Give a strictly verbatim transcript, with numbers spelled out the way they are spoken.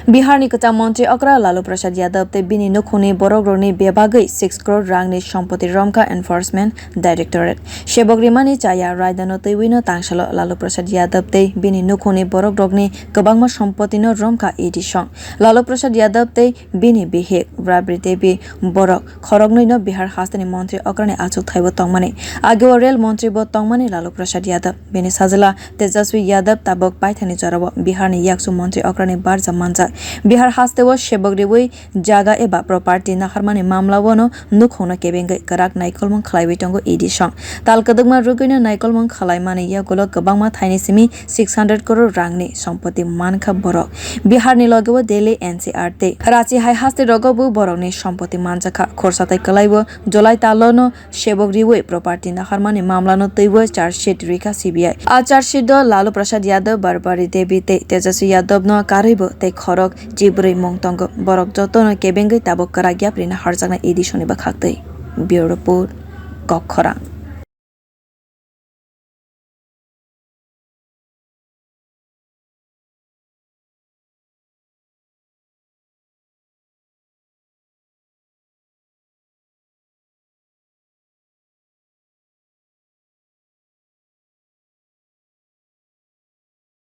Biharni kwcham montri okra Lalu Prasad Yadav tei bini nukhungni borokrokni bebagwi six crore rangni sompoti romkha Enforcement Directorate. Sebok rimani chaya raidano twiwino tangsalo Lalu Prasad Yadav tei bini nukhungni borokrokni kwbangma sompotino romkha E D song. Lalu Prasad Yadav tei bini bihik Rabri Devi borok khoroknwino Bihar hasteni montri okrani achukthaibo tongmani. Ageo rel montri bo tongmani Lalu Prasad Yadav. Bini sajla Tejaswi Yadav tabuk paithakni jorao Biharni yakchu montri okrani barja manjak. Bihar hasteo sebok riwi jaga eba property naharmani mamlaono nukhungno kebengwi kwrak naikolmung khlaiwi tongo E D song. Tal kwdwkma rwgwino naikolmung khlaimani yagulo kwbangma thaini simi six hundred crore rangni sompoti mankha borok. Biharni logeo Delhi, N C R tei Ranchi hai haste rogo bo borokni sompoti manjakha. Khorsa tai kwlaibo July talono sebok riwi property naharmani mamlano twiwi charge sheet rikha C B I. A charge sheet o Lalu Prasad Yadav, Barbari Devi tei Tejaswi Yadav no karwibo tei khorok chibrwi mung tongo. Borok jotono kebengwi tabuk kwrak yaprino harjaknai E D song ni bwkhaktwi. Bureau Report, Kokkhorang.